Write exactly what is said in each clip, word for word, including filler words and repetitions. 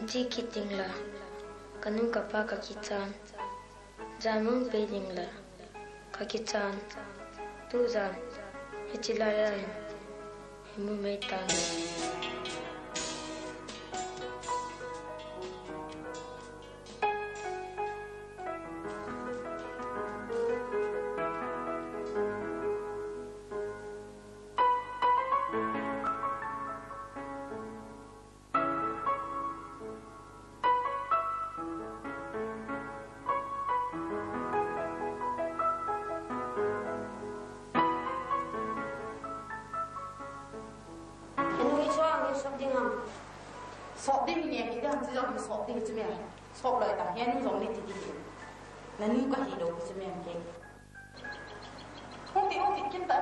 Chi kit ding la, kanu kapa kakichan. Jan mong pe ding la, kakichan. Tujan, hiche laiya hin, hin mu mai tan. Henu, hichu angin sop ding ham? Sop ding nge, hi ding ham, chi jong hi sop ding chu me. Sop loi ta, henu jong ni ti ti. Nanu kahi lou chu me ke. Hung ti, hung ti, kin ta.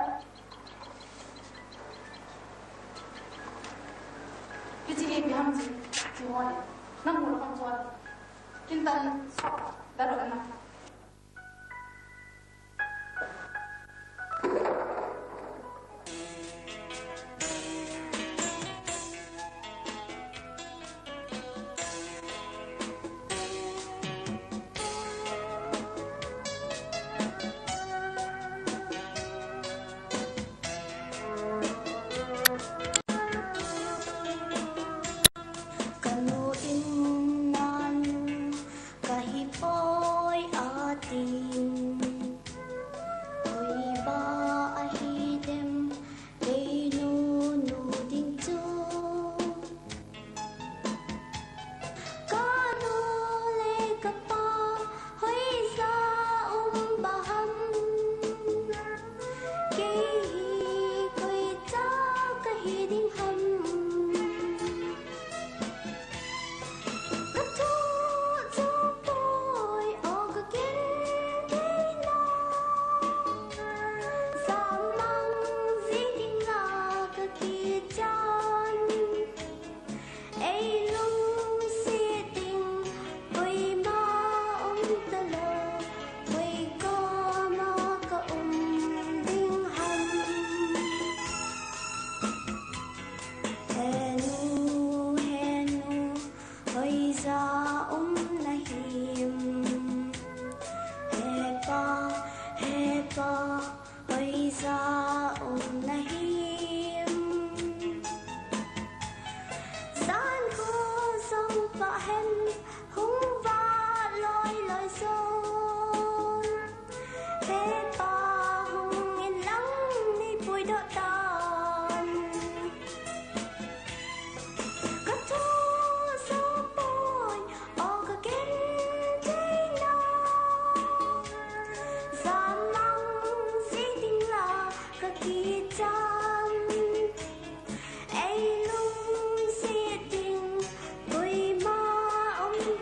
Hichi hi ipi ham chi, chi ho le. Nang mu lou ham chu. Kin ta, sop, da lou na. Kanu in nanu kahi poi atin. Koi ba ahi dem kei nunu ding chu. Kanu le kapa hoija um ba ham. Kei hi koi cha kahi ding ham. Ka thu chu poi o ka kin kei na. Samang jing ding la ka kichan. Ei lungset ding koima um talou, koi koma ka um ding ham. Henu, henu, hoija um nahim. Hepa, hepa, hoija um nahim. Jan kho jong pha hen, hung va loi loi jong. Hepa hung in lang nei puidoh tan. Ka thu sa poi, o ka kin thei na. Samang jing ding la ka kichan. Ei lungset ding koima um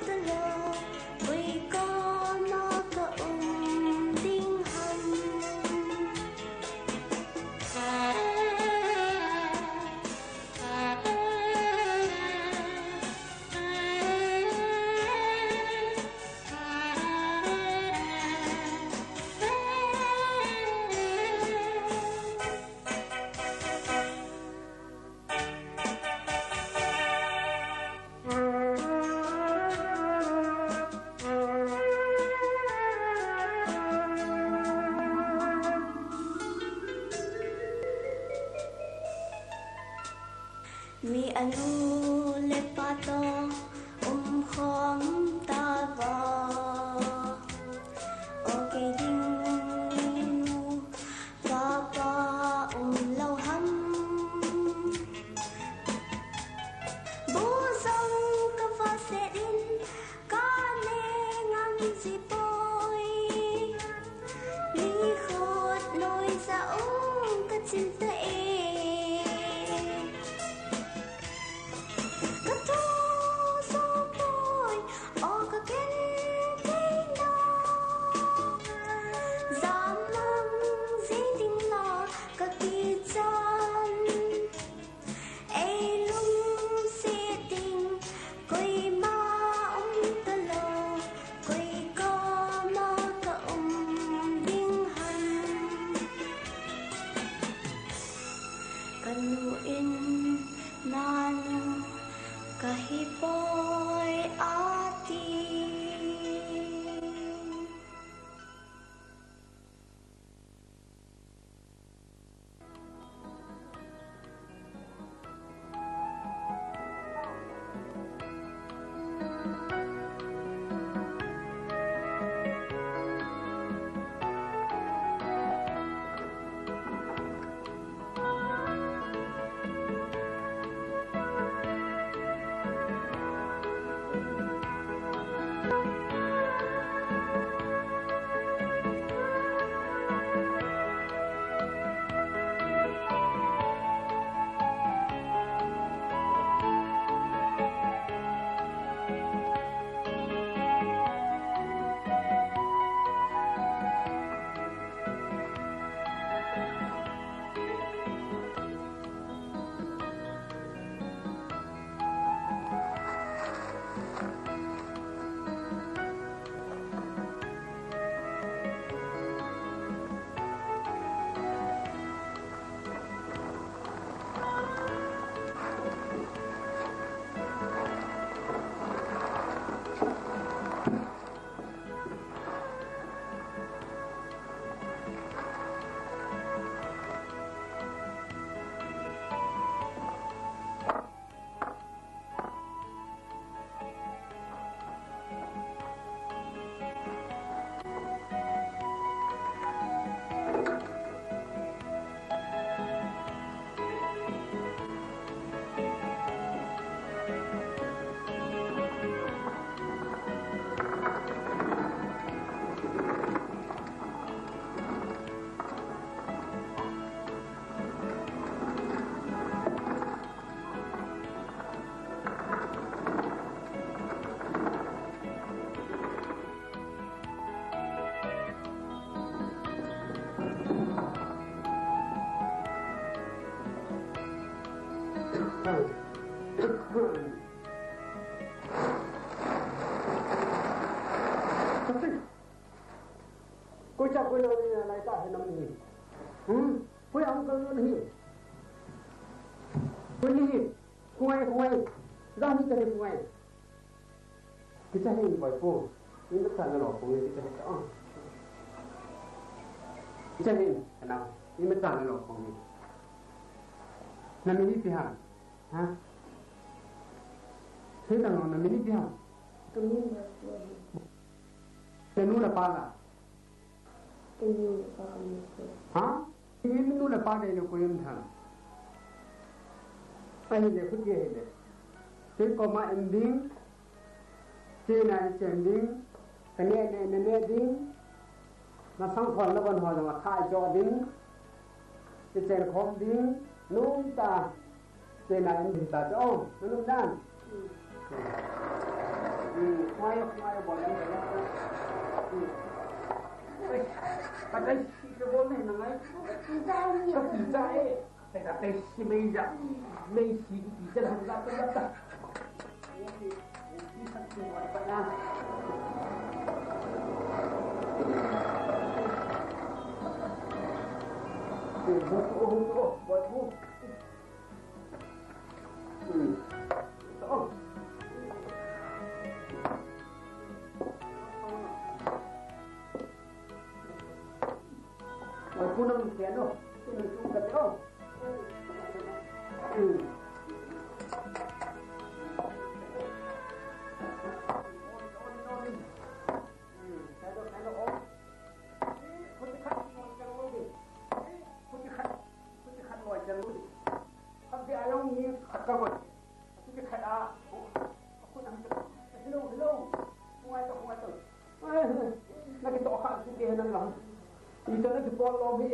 Koi lo ni lai ta he nam ni. Hmm? Koi ang kal ni. Koi ni. Koi, koi. Za ni ta ni koi. Kicha hin boipu. Imacha nalo kong ni kicha hin ta. Kicha hin, kana. Imacha nalo kong ni. Namin ipi ham? Ha? Sei tang lo, namin ipi ham? Kamin na. Kanu na pala. Kanu na pala. Ha? Imin nu le pa dei le koi em tham. Ahile, khuti ahile. Kei koma em ding. Chena ichen ding. Kane ne ne ne ding. Nasang khol nabon ho jong akha jo ding. Ichen khom ding. Num ta. Chena in ding ta cho. Num dan. Hmm. Hmm. Khoi, khoi, bol ding. Hmm. Oi. Pakai, si ke bol ne na ngai. Ka pi cha e. Teka, tei si mei ja. Mei si ki ti ja la la la. Oi, punam tiano, punam tu ka teo. Hmm. Hmm, kalo, kalo, oh. Khuti khat loi chang lou di. Khuti khat, khuti khat loi chang lou di. Khat di ayong ni khat ka koi. Khuti khat a. Khuti khat. Hello, hello. Khuti khat. Nakitoh kha kiti he nang lang. Ito nakipol lom hi.